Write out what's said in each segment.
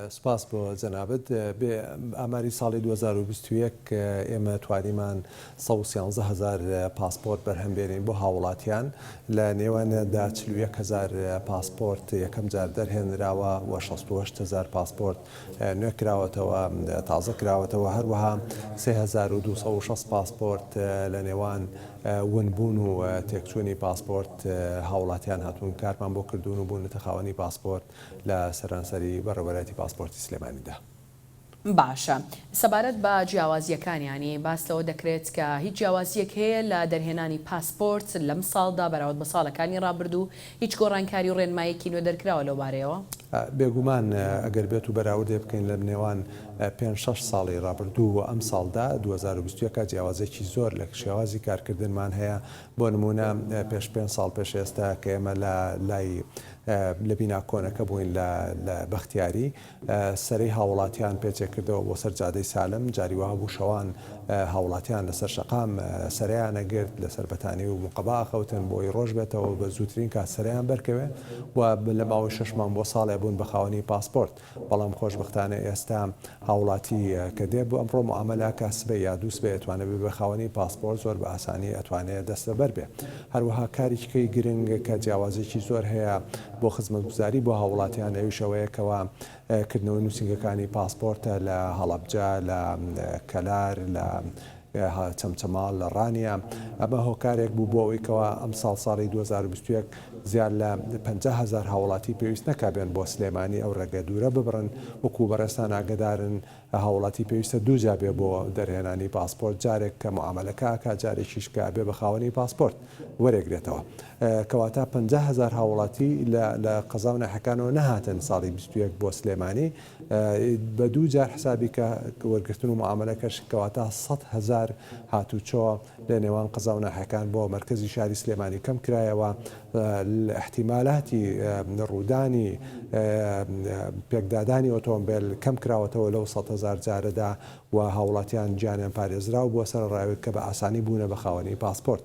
سوپاس بۆ جەنابت. بێ ئاماری ساڵی 2021 ئێمە توانیمان 113 هەزار پاسپۆرت بەرهەم بێنین بۆ هاوڵاتیان، لە نێوانیاندا 41 هەزار پاسپۆرت یەکەم جار دەرهێنراوە و 68 هەزار پاسپۆرت نوێ کراوەتەوە، تازە کراوەتەوە، هەروەها 3260 پاسپۆرت لە نێوان ونبوون و تێکچوونی پاسپۆرت هاوڵاتیان هاتوون کارمان بۆ کردوون و بوونەتە خاوەنی پاسپۆرت. لە سەرانسەری بەڕێوەبەرایەتی پاسپۆرتی سلێمانیدا. باشە سەبارەت بە جیاوازییەکان یانی باس لەوە دەکرێت کە هیچ جیاوازییەک هەیە لە دەرهێنانی پاسپۆرت لەم ساڵدا بەراورد بە ساڵەکانی ڕابردوو هیچ گۆڕانکاری و ڕێنمایەکی نوێ دەرکراوە لەو بارەیەوە؟ بێگومان ئەگەر بێت و بەراوردێ بکەین لە نێوان پێنج شەش ساڵی ڕابردوو و ئەمساڵدا 2021 جیاوازیەکی زۆر لە شێوازی کارکردنمان هەیە بۆ نموونە پێش پێنج ساڵ پێش ئێستا کە ئێمە لە لای لە بینا کۆنەکە بووین لە لە بەختیاری، سەرەی هاووڵاتیان پێچێ کردەوە بۆ سەر جادەی سالم، جاری وا هەبوو شەوان هاووڵاتیان لەسەر شەقام سەرەیان ئەگرت، لەسەر بەتانی و موقەبا ئەخەوتن بۆی ڕۆژ بێتەوە بە زووترین کات سەرەیان بەرکەوێ و لە ماوەی شەش مانگ بۆ ساڵێ بوون بە خاوەنی پاسپۆرت. بەڵام خۆشبەختانە ئێستا هاوڵاتی کە دێ بۆ ئەمڕۆ معامەلە ئەکا سبەی یا دوو سبەی ئەتوانێ ببێ بە خاوەنی پاسپۆرت زۆر بە ئاسانی ئەتوانێ دەستەبەر بێ. هەروەها کاریکی کەی گرنگ کە جیاوازیەکی زۆر هەیە بۆ خزمەتگوزاری بۆ هاوڵاتیان ئەویش ئەوەیە کەوا کردنەوەی نوسینگەکانی پاسپۆرتە لە هەڵەبجە لە کەلار لە چەمچەماڵ لە ڕانیە، ئەمە هۆکارێک بوو بۆ ئەوەی کەوا ئەمساڵ ساڵی 2021 زیاد لە 50 هەزار هاوڵاتی پێویست نەکا بێن بۆ سلێمانی ئەو ڕێگە دوورە ببڕن، وەکو بەڕێزتان ئاگەدارن هاوڵاتی پێویستە دوو جار بێ بۆ دەرهێنانی پاسپۆرت جارێک کە معامەلەکە ئەکا جارێکیش کە ئەبێ بە خاوەنی پاسپۆرت وەرێگرێتەوە کەواتە 50 هەزار هاوڵاتی لە لە قەزا و ناحیەکانەوە نەهاتن ساڵی 21 بۆ سلێمانی بە دوو جار حسابی کە وەرگرتن و معامەلەکەش کەواتە 100 هەزار هاتوچۆ لە نێوان قەزا و ناحیەکان بۆ مەرکەزی شاری سلێمانی کەم کرایەوە ئیحتیمالاتی ڕوودانی پێکدادانی ئۆتۆمبێل کەم کراوەتەوە لەو 100 هەزار جارەدا و هاوڵاتیان گیانیان پارێزراو بووە سەرەڕای ئەوەی کە بە ئاسانی بوونە بە خاوەنی پاسپۆرت.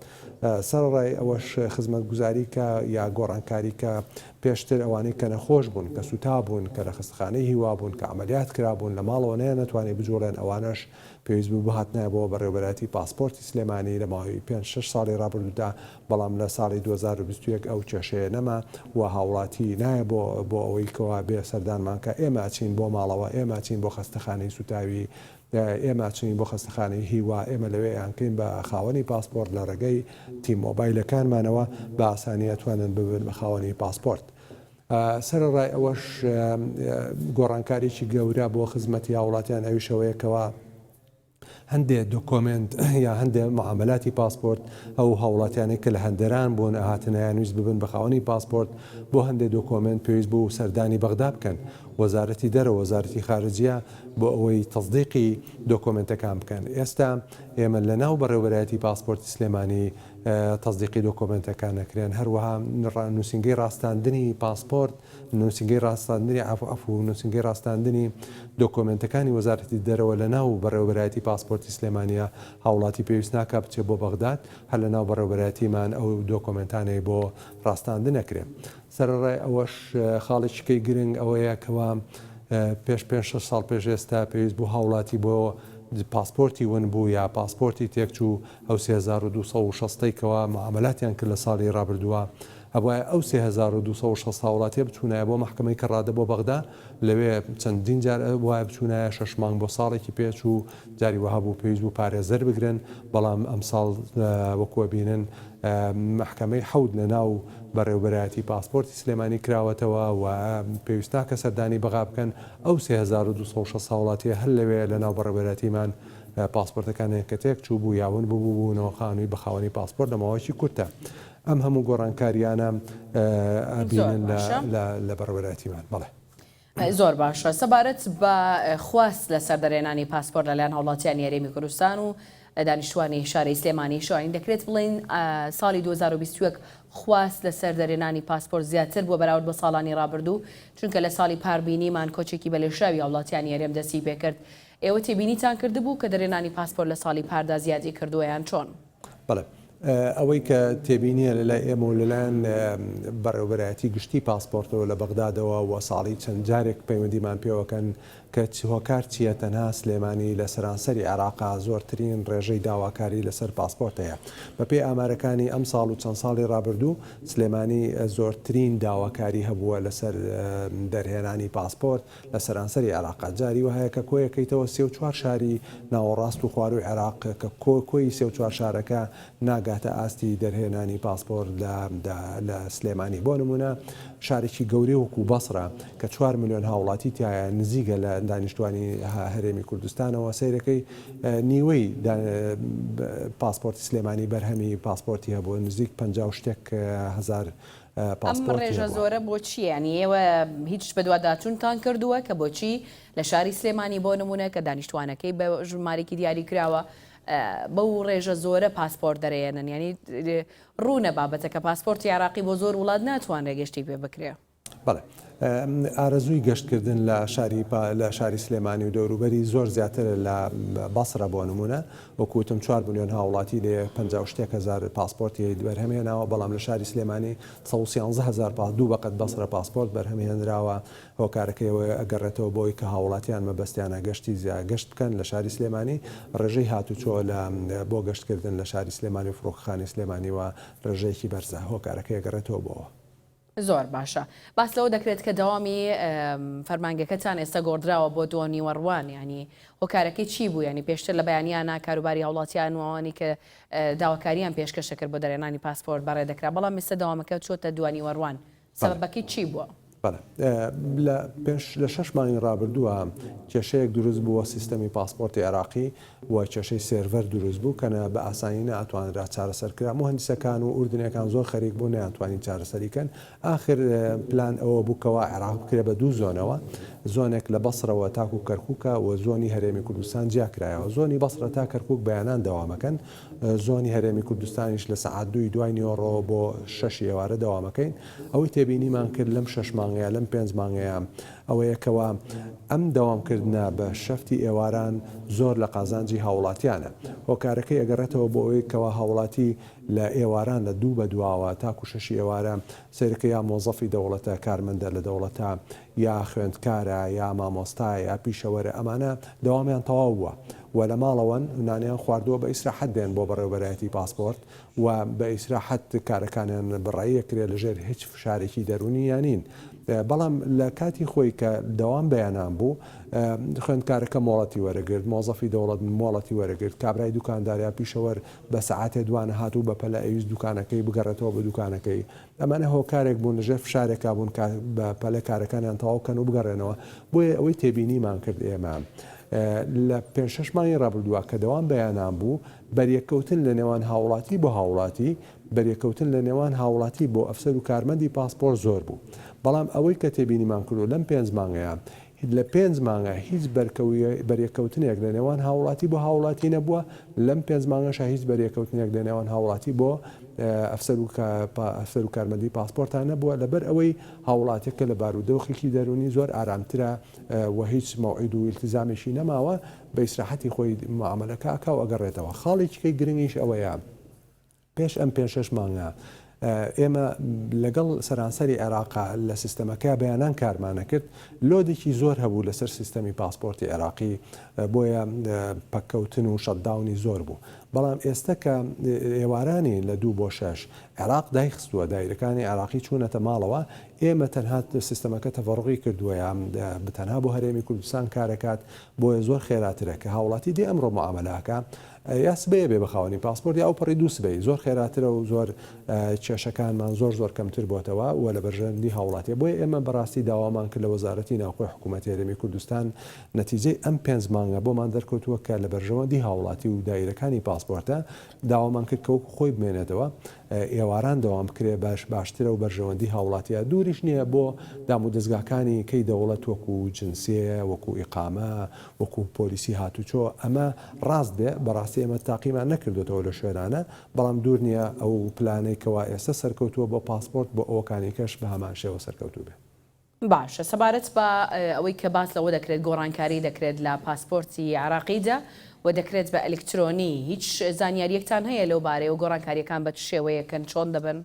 سەرەڕای ئەوەش خزمەتگوزاری کە یا گۆڕانکاری کە پێشتر ئەوانەی کە نەخۆش بوون، کە سووتابوون، کە لە خەستەخانەی هیوا بوون، کە عەمەلیات کرابوون، لە ماڵەوە نەیانەتوانی بجوڵێن، ئەوانەش پێویست بوو بهاتنایە بۆ بەڕێوەبەرایەتی پاسپۆرتی سلێمانی لە ماوەی پێنج شەش ساڵی ڕابردوودا، بەڵام لە ساڵی 2021 ئەو کێشەیە نەما و هاوڵاتی نایە بۆ بۆ ئەوەی کەوا بێ سەردانمان کە ئێمە ئەچین بۆ ماڵەوە، ئێمە ئەچین بۆ خەستەخانەی سووتاوی ئێمە ئەچین بۆ خەستەخانەی هیوا، ئێمە لەوێ ئەیانکەین بە خاوەنی پاسپۆرت لە ڕێگەی تیم مۆبایلەکانمانەوە بە ئاسانی ئەتوانن ببن بە خاوەنی پاسپۆرت. سەرەڕای ئەوەش گۆڕانکاریی گەورە بۆ خزمەتی هاوڵاتیان ئەویش ئەوەیە کەوا هەندێ دۆکۆمێنت یا هەندێ معامەلاتی پاسپۆرت ئەو هاوڵاتیانەی کە لە هەندەران بوون ئەهاتن ئەیانویست ببن بە خاوەنی پاسپۆرت بۆ هەندێ دۆکۆمێنت پێویست بوو سەردانی بەغدا بکەن وەزارەتی دەرەوە وەزارەتی خارجیە بۆ ئەوەی تەسدیقی دۆکۆمێنتەکان بکەن ئێستا ئێمە لە ناو بەڕێوەبەرایەتی پاسپۆرتی سلێمانی تەسدیقی دۆکۆمێنتەکان ئەکرێن هەروەها نووسینگەی ڕاستاندنی پاسپۆرت نووسینگەی ڕاستاندنی عەفو و نووسینگەی ڕاستاندنی دۆکۆمێنتەکانی وەزارەتی دەرەوە لە ناو بەڕێوەبەرایەتی پاسپۆرتی سلێمانیە هاوڵاتی پێویست ناکا بچێ بۆ بەغداد هەر لە ناو بەڕێوەبەرایەتیمان ئەو دۆکۆمێنتانەی بۆ ڕاستاندن ئەکرێ. سەرەڕای ئەوەش خاڵێکی کەی گرنگ ئەوەیە کەوا پێش پێنج شەش ساڵ پێش ئێستا پێویست بوو هاوڵاتی بۆ پاسپۆرتی ون بوو یا پاسپۆرتی تێکچوو ئەو 3260 ەی کەوا معامەلاتیان کرد لە ساڵی ڕابردووە ئەبوایە ئەو 3260 هاوڵاتیە بچوونایە بۆ مەحکەمەی کەڕادە بۆ بەغدا لەوێ چەندین جار ئەبوایە بچوونایە شەش مانگ بۆ ساڵێکی پێچوو جاری وەها بوو پێویست بوو پارێزەر بگرن بەڵام ئەمساڵ وەکو ئەبینن مەحکەمەی حەوت لە ناو بەڕێوبەرایەتی پاسپۆرتی سلێمانی کراوەتەوە و پێویست ناکە سەردانی بەغا بکەن، ئەو 3260 هاوڵاتیە هەر لەوێ لە ناو بەڕێوبەرایەتیمان پاسپۆرتەکانیان کە تێک چووبوو یا ون ببوو بوونەوە خانووی بە خاوەنی پاسپۆرت لە ماوەیەکی کورتە ئەم هەموو گۆڕانکاریانە زۆر ئەبینن باشە. لە بەڕێوبەرایەتیمان بەڵێ. زۆر باشە. سەبارەت بە خواست لەسەر دەرهێنانی پاسپۆرت لەلایەن هاوڵاتیانی هەرێمی کوردستان و دانیشتوانی شاری سلێمانی شوانی دەکرێت بڵێین ساڵی 2021 خواست لەسەر دەرهێنانی پاسپۆرت زیاتر بووە بەراورد بە ساڵانی ڕابردوو چونکە لە ساڵی پار بینیمان کۆچێکی بەلێشاوی هاوڵاتیانی هەرێم دەستی پێکرد ئێوە تێبینیتان کردبوو کە دەرهێنانی پاسپۆرت لە ساڵی پاردا زیادی کردووە یان چۆن؟ بەڵێ. ئەوەی کە تێبینیە لەلای ئێمە و لەلایەن بەڕێوەبەرایەتی گشتی پاسپۆرتەوە لە بەغدادەوە و ساڵی چەند جارێک پەیوەندیمان پێوەکەن کە هۆکار چییە تەنها سلێمانی لە سەرانسەری عێراقا زۆرترین ڕێژەی داواکاری لەسەر پاسپۆرت هەیە. بەپێی ئامارەکانی ئەمساڵ و چەند ساڵی ڕابردوو سلێمانی زۆرترین داواکاری هەبووە لەسەر دەرهێنانی پاسپۆرت لە سەرانسەری عێراقا. جاری وەهایە کە کۆیەکەیتەوە 34 شاری ناوەڕاست و خوارووی عێراق کە کۆی 34 شارەکە ناگاتە ئاستی دەرهێنانی پاسپۆرت لە لە سلێمانی. بۆ نموونە شارێکی گەورەی وەکوو بەسرە کە چوار ملیۆن هاوڵاتی تیایە نزیکە لە دانیشتوانی هەرێمی کوردستانەوە سەیرەکەی نیوەی پاسپۆرتی سلێمانی بەرهەمی پاسپۆرتی هەبووە نزیک 50 و شتێک هەزار ئەم پاسپۆرتی ڕێژە هەبووە. زۆرە بۆ چییە؟ یانی ئێوە هیچ بەدواداچوونتان کردووە کە بۆچی لە شاری سلێمانی بۆ نموونە کە دانیشتوانەکەی بە ژمارێکی دیاری کراوە بەو ڕێژە زۆرە پاسپۆرت دەرەیەنن یانی ڕوونە بابەتەکە پاسپۆرتی عێراقی بۆ زۆر وڵات ناتوانرێ گەشتی پێ بکرێ. بەڵێ ئارەزووی گەشتکردن لە شاری لە شاری سلێمانی و دەوروبەری زۆر زیاترە لە بەسرە بۆ نموونە وەکو وتم چوار ملیۆن هاوڵاتی لێ 50 و شتێک هەزار پاسپۆرتی بەرهەم هێناوە بەڵام لە شاری سلێمانی 113 هەزار پاس دوو بەقەد بەسرە پاسپۆرت بەرهەم هێنراوە هۆکارەکەی ئەوەیە ئەگەڕێتەوە بۆی کە هاوڵاتیان مەبەستیانە گەشتی زیا گەشت بکەن لە شاری سلێمانی ڕێژەی هاتوچۆ لە بۆ گەشتکردن لە شاری سلێمانی و فڕۆکەخانەی سلێمانیوە ڕێژەیەکی بەرزە هۆکارەکەی ئەگەڕێتەوە بۆ ئەوە. زۆر باشە باس لەوە دەکرێت کە دەوامی فەرمانگەکەتان ئێستا گۆڕدراوە بۆ دو نیوەڕوان یانی هۆکارەکەی چی بوو یانی پێشتر لە بەیانیانە کاروباری هاوڵاتیان و ئەوانی کە داواکاریان پێشکەش دەکرد بۆ دەرهێنانی پاسپۆرت بەڕێ دەکرا بەڵام ئێستا دەوامەکە چۆتە دوانیوەڕوان سەبەبەکەی چی بووە؟ بەڵێ لە پێش لە شەش مانگی ڕابردووە کێشەیەک دروست بووە سیستەمی پاسپۆرتی عێراقی و کێشەی سێرڤەر دروست بوو کە بە ئاسانی نەئەتوانرا چارەسەر کرا موهەندیسەکان و ئوردنیەکان زۆر خەریک بوون نەیانتوانی چارەسەری کەن ئاخر پلان ئەوە بوو کەوا عێراق بکرێ بە دوو زۆنەوە زۆنێک لە بەسرەوە تاکو کەرکوکە و زۆنی هەرێمی کوردستان جیا کرایەوە زۆنی بەسرە تا کەرکوک بەیانان دەوامەکەن زۆنی هەرێمی کوردستانیش لە سەعات دووی دوای نیوەڕۆوە بۆ شەشی ئێوارە دەوامەکەین. ئەوەی تێبینیمان کرد لەم شەش مانگەیا، لەم پێنج مانگەیا ئەوەیە کەوا ئەم دەوامکردنە بە شەفتی ئێواران زۆر لە قازانجی هاوڵاتیانە. هۆکارەکەی ئەگەڕێتەوە بۆ ئەوەی کەوا هاوڵاتی لە ئێواران لە دوو بە دواوە تاکو شەشی ئێوارە سەیرکە یا مۆزەفی دەوڵەتە، کارمەندە لە دەوڵەتا، یا خوێندکارە یا مامۆستایە یا پیشەوەرە ئەمانە دەوامیان تەواو بووە و لە ماڵەوەن نانیان خواردووە بە ئیسراحەت دێن بۆ بەڕێوەبەرایەتی پاسپۆرت و بە ئیسراحەت کارەکانیان بڕیەکرێ لەژێر هیچ فشارێکی دەروونییا نین بەڵام لە کاتی خۆی کە دەوام بەیانان بوو خوێندکارەکە مۆڵەتی وەرەگرت مۆزەفی دەوڵەت مۆڵەتی وەرەگرت کابرای دوکاندار یا پیشەوەر بە سەعاتێ دوانە هات و بە پەلە ئەویست دوکانەکەی بگەڕێتەوە بە دوکانەکەی ئەمانە هۆکارێک بوون لەژێر فشارێکا بوون کە بە پەلە کارەکانیان تەواو کەن و بگەڕێنەوە بۆیە ئەوەی تێبینیمان کرد ئێمە لە پێنج شەش مانگی ڕابردووە کە دەوام بەیانان بوو بەریەککەوتن لە نێوان هاوڵاتی بۆ هاوڵاتی بەریەککەوتن لە نێوان هاوڵاتی بۆ ئەفسەر و کارمەندی پاسپۆرت زۆر بوو بەڵام ئەوەی کە تێبینیمان کردو لەم پێنج مانگەیا لە پێنج مانگە هیچ بەریەککەوتنێک لە نێوان هاوڵاتی بۆ هاوڵاتی نەبووە، لەم پێنج مانگەشا هیچ بەریەکەوتنێک لە نێوان هاوڵاتی بۆ ئەفسەر و ئەفسەر و کارمەندی پاسپۆرتا نەبووە، لەبەر ئەوەی هاوڵاتیەکە لە بارودۆخێکی دەروونی زۆر ئارامترە و هیچ مەوعید و ئیلتیزامێکی نەماوە، بە ئیسراحەتی خۆی موعامەلەکە ئەکا و ئەگەڕێتەوە. خاڵێکی کەی گرنگیش ئەوەیە، پێش ئەم پێنج شەش مانگە ئێمە لەگەڵ سەرانسەری عێراقا لە سیستەمەکە بەیانان کارمانەکرد load ێکی زۆر هەبوو لەسەر سیستەمی پاسپۆرتی عێراقی بۆیە پەککەوتن و shutdown ی زۆر بوو بەڵام ئێستا کە ئێوارانی لە دوو بۆ شەش عێراق دایخستووە دایرەکانی عێراقی چوونەتە ماڵەوە ئێمە تەنها سیستەمەکە تەفەڕوغی کردووە یا تەنها بۆ هەرێمی کوردستان کارەکات بۆیە زۆر خێراترە کە هاوڵاتی دێ ئەمڕۆ معامەلەکە یا سبەیە بێ بە خاوەنی پاسپۆرت یا ئەوپەڕی دوو سبەی زۆر خێراترە و زۆر کێشەکانمان زۆر زۆر کەمتر بۆتەوە و لە بەرژەوەندی هاوڵاتیە بۆیە ئێمە بەڕاستی داوامان کرد لە وەزارەتی ناوخۆی حکوومەتی هەرێمی کوردستان نەتیجەی ئەم پێنج مانگە بۆمان دەرکەوتووە کە لە بەرژەوەندی هاوڵاتی و دایرەکانی پاسپۆرتە داوامان کرد کە وەکو خۆی بمێنێتەوە ئێواران دەوام بکرێ باش باشترە و بەرژەوەندی هاوڵاتیە دووریش نییە بۆ دامودەزگاکانی کەی دەوڵەت وەکو جنسیە وەکو ئیقامە وەکو پۆلیسی هاتوچۆ ئەمە ڕاست بێ بەڕاستی ئێمە تاقیمان نەکردۆتەوە لە شوێنانە بەڵام دوور نییە ئەو پلانەی کەوا ئێستا سەرکەوتووە بۆ پاسپۆرت بۆ ئەوەکانی کەش بە هەمان شێوە سەرکەوتوو بێ. باشە سەبارەت بە ئەوەی کە باس لەوە دەکرێت گۆڕانکاری دەکرێت لە پاسپۆرتی عێراقیدا و دەکرێت بە ئەلیکترۆنی، هیچ زانیارییەکتان هەیە لەو بارەیەوە گۆڕانکارییەکان بە چ شێوەیەکن چۆن دەبن؟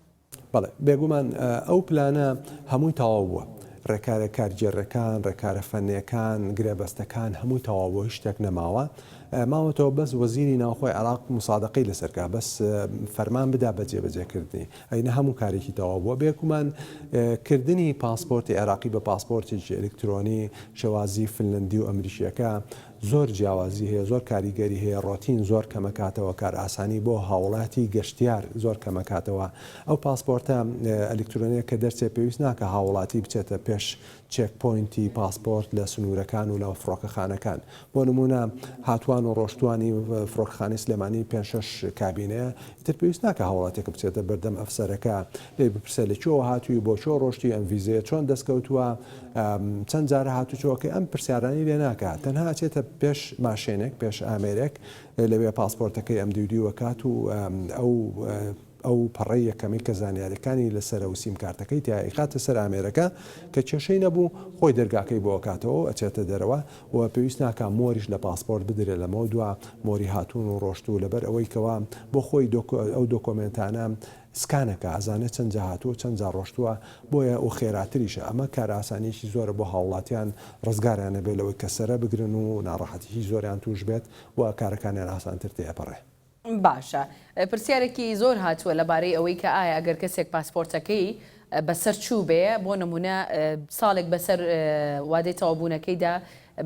بەڵێ بێگومان ئەو پلانە هەمووی تەواو بووە، ڕێکارە کارگێڕیەکان، ڕێکارە فەنیەکان، گرێبەستەکان هەمووی تەواو بووە هیچ شتێک نەماوە، ماوەتەوە بەس وەزیری ناوخۆی عێراق موسادەقەی لەسەر کا بەس فەرمان بدا بە جێبەجێکردنی ئەینا هەموو کارێکی تەواو بووە بێگومان کردنی پاسپۆرتی عێراقی بە پاسپۆرتێکی ئەلکترۆنی شێوازی فنلەندی و ئەمریکیەکە زۆر جیاوازی هەیە زۆر کاریگەری هەیە ڕۆتین زۆر کەمەکاتەوە کارئاسانی بۆ هاوڵاتی گەشتیار زۆر کەمەکاتەوە ئەو پاسپۆرتە ئەلکترۆنیە کە دەرچێ پێویست ناکە هاوڵاتی بچێتە پێش check point ی پاسپۆرت لە سنوورەکان و لە فڕۆکەخانەکان. بۆ نموونە هاتووان و ڕۆشتووانی فڕۆکەخانەی سلێمانی پێنج شەش کابینەیە، ئیتر پێویست ناکا هاوڵاتیەکە بچێتە بەردەم ئەفسەرەکە لێی بپرسێ لە کوێوە هاتووی، بۆ کوێ ڕۆشتووی، ئەم ڤیزەیە چۆن دەستکەوتووە، چەند جارە هاتووچۆکەی، ئەم پرسیارانەی لێ ناکا. تەنها ئەچێتە پێش ماشێنێک، پێش ئامێرێک، لەوێ پاسپۆرتەکەی ئەمدیودیو ئەکات و ئەو. ئەو پەڕەی یەکەمەی کە زانیاریەکانی لەسەرە و سیم کارتەکەی تیایە ئەیخاتە سەر ئامێرەکە کە کێشەی نەبوو خۆی دەرگاکەی بۆ ئەکاتەوە و ئەچێتە دەرەوە و پێویست ناکا مۆریش لە پاسپۆرت بدرێ لەمەو دوا مۆری هاتوون و ڕۆشتوو لەبەر ئەوەی کەوا بۆ خۆی ئەو دۆکۆمێنتانە scan ئەکا ئەزانێ چەند جا هاتووە و چەند جا ڕۆشتووە بۆیە و خێراتریشە ئەمە کارئاسانیەکی زۆرە بۆ هاوڵاتیان ڕزگاریان ئەبێ لەوەی کە سەرە بگرن و ناڕەحەتیی زۆریان تووش بێت و کارەکانیان ئاسانتر تێئەپەڕێ. باشە پرسیارێکی زۆر هاتووە لەبارەی ئەوەی کە ئایا ئەگەر کەسێک پاسپۆرتەکەی بەسەر چووبێ بۆ نمونە ساڵێک بەسەر وادەی تەواوبوونەکەیدا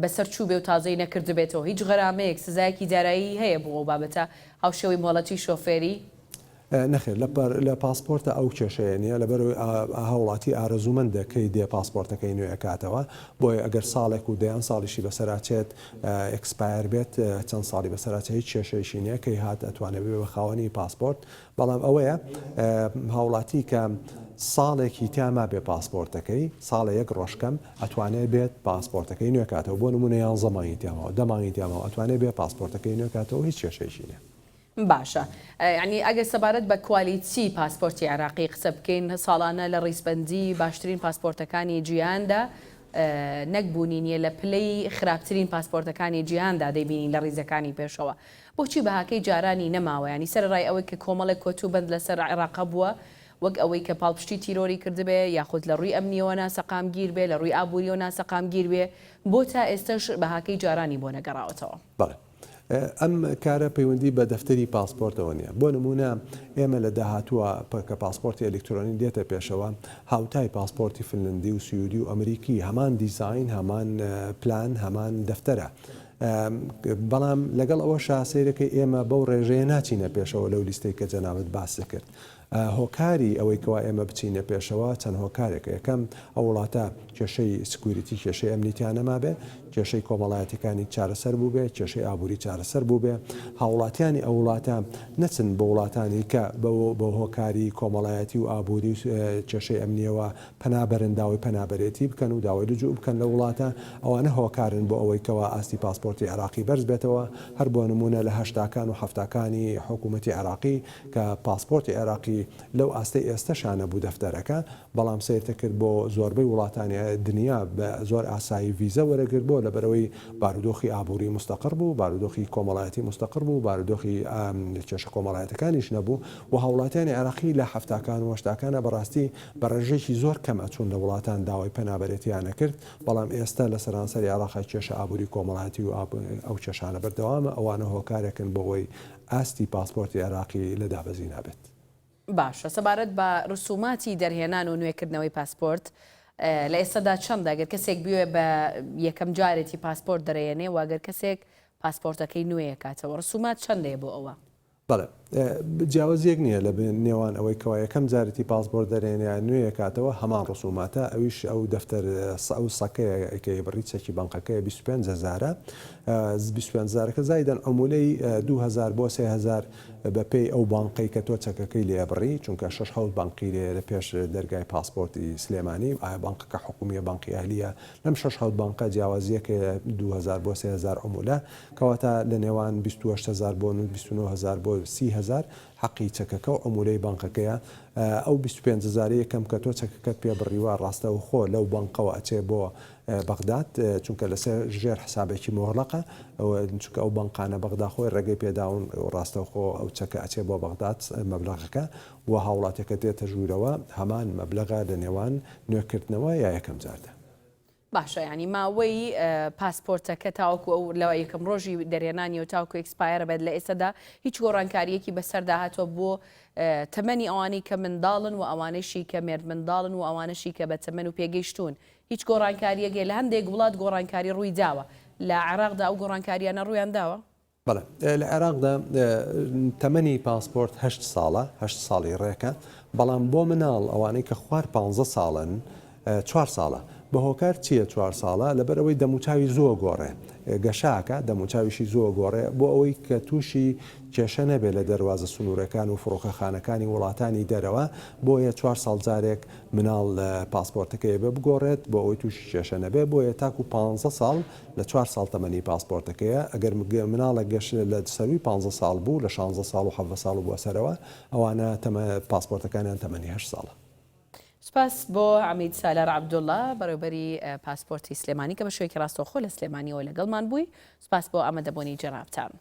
بەسەر چووبێ و تازەی نەکردبێتەوە هیچ غەرامەیەک سزایەکی دارایی هەیە بۆ ئەو بابەتە هاوشێوەی مۆڵەتی شۆفێری؟ نەخێر لە پاسپۆرتە ئەو کێشەیە نیە لەبەرئەوەی هاوڵاتی ئارەزوومەندە کەی دێ پاسپۆرتەکەی نوێ ئەکاتەوە بۆیە ئەگەر ساڵێک و دەیان ساڵیشی بەسەرا چێت expire بێت چەند ساڵی بەسەرا چێت هیچ کێشەیەکی نیە کەی هات ئەتوانێ ببێ بە خاوەنی پاسپۆرت بەڵام ئەوەیە هاوڵاتی کە ساڵێکی تیا مابێ پاسپۆرتەکەی ساڵێ یەک ڕۆژ کەم ئەتوانێ بێت پاسپۆرتەکەی نوێ کاتەوە بۆ نمونە یانزە مانگی تیا ماوە دە مانگی تیا ماوە ئەتوانێ بێ پاسپۆرتەکەی نوێ کاتەوە هیچ کێشەیەکی نیە. باشە یانی ئەگەر سەبارەت بە quality پاسپۆرتی عێراقی قسە بکەین ساڵانە لە ڕیزبەندی باشترین پاسپۆرتەکانی جیهاندا نەک بوونی نییە لە پلەی خراپترین پاسپۆرتەکانی جیهاندا دەیبینین لە ڕیزەکانی پێشەوە بۆچی بەهاکەی جارانی نەماوە یانی سەرەڕای ئەوەی کە کۆمەڵێک کۆت و بەند لەسەر عێراق هەبووە وەک ئەوەی کە پاڵپشتی تیرۆری کردبێ یاخود لە ڕووی ئەمنیەوە ناسەقامگیر بێ لە ڕووی ئابووریەوە ناسەقامگیر بێ بۆ تا ئێستەش بەهاکەی جارانی بۆ نەگەڕاوەتەوە؟ بەڵێ. ئەم کارە پەیوەندی بە دەفتەری پاسپۆرتەوە نییە. بۆ نموونە ئێمە لە داهاتووە کە پاسپۆرتی ئەلیکترۆنی دێتە پێشەوە، هاوتای پاسپۆرتی فنلەندی و سویدی و ئەمریکی، هەمان دیزاین، هەمان پلان، هەمان دەفتەرە. بەڵام لەگەڵ ئەوەشا سەیرەکەی ئێمە بەو ڕێژەیە ناچینە پێشەوە لەو لیستەی کە جەنابت باست کرد. هۆکاری ئەوەی کەوا ئێمە بچینە پێشەوە چەند هۆکارێکە، یەکەم، ئەو وڵاتە کێشەی security، کێشەی ئەمنی تیا نەمابێ، کێشەی کۆمەڵایەتیەکانی چارەسەر بووبێ، کێشەی ئابووری چارەسەر بووبێ، هاووڵاتیانی ئەو وڵاتە نەچن بۆ وڵاتانی کە بە هۆکاری کۆمەڵایەتی و ئابووری و کێشەی ئەمنیەوە پەنا بەرن داوای پەنابەرێتی بکەن و داوای لجوء بکەن لەو وڵاتە، ئەوانە هۆکارن بۆ ئەوەی کەوا ئاستی پاسپۆرتی عێراقی بەرز بێتەوە، هەر بۆ نموونە لە هەشتاکان و حەفتاکانی حکوومەتی عێراقی کە پاسپۆرتی عێراقی لەو ئاستەی ئێستەشا نەبوو دەفتەرەکە، بەڵام سەیرتەکرد بۆ زۆربەی وڵاتانی دنیا بە زۆر ئاسایی ڤیزە وەرەگرت بۆ لەبەرئەوەی بارودۆخی ئابووری موستەقڕ بوو، بارودۆخی کۆمەڵایەتی موستەقڕ بوو، بارودۆخی کێشە کۆمەڵایەتەکانیش نەبوو و هاوڵاتیانی عێراقی لە حەفتاکان و هەشتاکانا بەڕاستی بە ڕێژەیەکی زۆر کەم ئەچوون لە وڵاتان داوای پەنابەرێتیان ئەکرد، بەڵام ئێستا لە سەرانسەری عێراقا کێشە ئابووری کۆمەڵایەتی و ئەو کێشانە بەردەوامە، ئەوانە هۆکارێکن بۆ ئەوەی ئاستی پاسپۆرتی عێراقی لە دابەزینا بێت. باشە سەبارەت بە رسوماتی دەرهێنان و نوێکردنەوەی پاسپۆرت لە ئێستادا چەندە گەر کەسێک بیەوێ بە یەکەم جارێتی پاسپۆرت دەرەیەنێ و گەر کەسێک پاسپۆرتەکەی نوێیەکاتەوە رسومات چەندەیە بۆ ئەوە؟ بەڵێ جیاوازیەک نییە لە نێوان ئەوەی کەوا یەکەم جارێتی پاسپۆرت دەرێنێ یان نوێیەکاتەوە هەمان رسوماتە ئەویش ئەو دەفتەر ئەو سەکەیە کە بڕی چەکی بانقەکەیە 25 هەزارە 25 هەزارەکە زایدەن عمولەی 2000 بۆ 3000 بەپێی ئەو بانقەی کە تۆ چەکەکەی لێ ئەبڕی، چونکە شەش حەوت بانقی لێیە لە پێش دەرگای پاسپۆرتی سلێمانی، ئایا بانقەکە حکومیە بانقی ئەهلیە، لەم شەش حەوت بانقە جیاوازیەک هەیە 2000 بۆ 3000 عمولە، کەواتە لە نێوان 28000 بۆ 29000 بۆ. بۆ 30 هەزار حەقی چەکەکە و عمولەی بانقەکەیە. ئەو 25 هەزارەی یەکەم کە تۆ چەکەکەت پێ بڕیوە ڕاستەوخۆ لەو بانقەوە ئەچێ بۆ بەغداد چونکە لەسەر ژێر حسابێکی موغلەقە چونکە ئەو بانقانە بەغدا خۆی ڕێگەی پێداون ڕاستەوخۆ ئەو چەکە ئەچێ بۆ بەغداد مەبلەغەکە و هاوڵاتیەکە دێتە ژوورەوە هەمان مەبلەغە لە نێوان نوێکردنەوە یا یەکەم جاردا. باشە یانی ماوەی پاسپۆرتەکە تاوەکو ئەو لە یەکەم ڕۆژی دەرهێنانیەوە تاوەکو expire بێت لە ئێستادا هیچ گۆڕانکارییەکی بەسەردا هاتووە بۆ تەمەنی ئەوانەی کە منداڵن و ئەوانەشی کە مێردمنداڵن و ئەوانەشی کە بە تەمەن و پێگەیشتوون هیچ گۆڕانکارییەک هەیە لە هەندێک وڵات گۆڕانکاری ڕووی داوە لە عێراقدا ئەو گۆڕانکارییانە ڕوویان داوە؟ بەڵێ لە عێراقدا تەمەنی پاسپۆرت هەشت ساڵە، هەشت ساڵی ڕێکە، بەڵام بۆ مناڵ ئەوانەی کە خوار پانزە ساڵن چوار ساڵە. بە هۆکار چییە چوار ساڵە؟ لەبەر ئەوەی دەموچاوی زوو ئەگۆڕێ، گەشە ئەکا، دەموچاویشی زوو ئەگۆڕێ، بۆ ئەوەی کە تووشی کێشە نەبێ لە دەروازە سنوورەکان و فڕۆکەخانەکانی وڵاتانی دەرەوە، بۆیە چوار ساڵ جارێک مناڵ پاسپۆرتەکەی ئەبێ بگۆڕێت بۆ ئەوەی تووشی کێشە نەبێ، بۆیە تاکوو پانزە ساڵ لە چوار ساڵ تەمەنی پاسپۆرتەکەیە، ئەگەر مناڵێک گەش لە سەرووی پانزە ساڵ بوو، لە شانزە ساڵ و حەڤدە ساڵ و بۆ سەرەوە، ئەوانە تەمە پاسپۆرتەکانیان تەمەنی هەشت ساڵە. سوپاس بۆ عەمید سالار عەبدوڵا، بەڕێوەبەری پاسپۆرتی سلێمانی کە بە شێوەیەکی ڕاستەوخۆ لە سلێمانییەوە لەگەڵمان بووی. سوپاس بۆ ئامادەبوونی جەنابتان.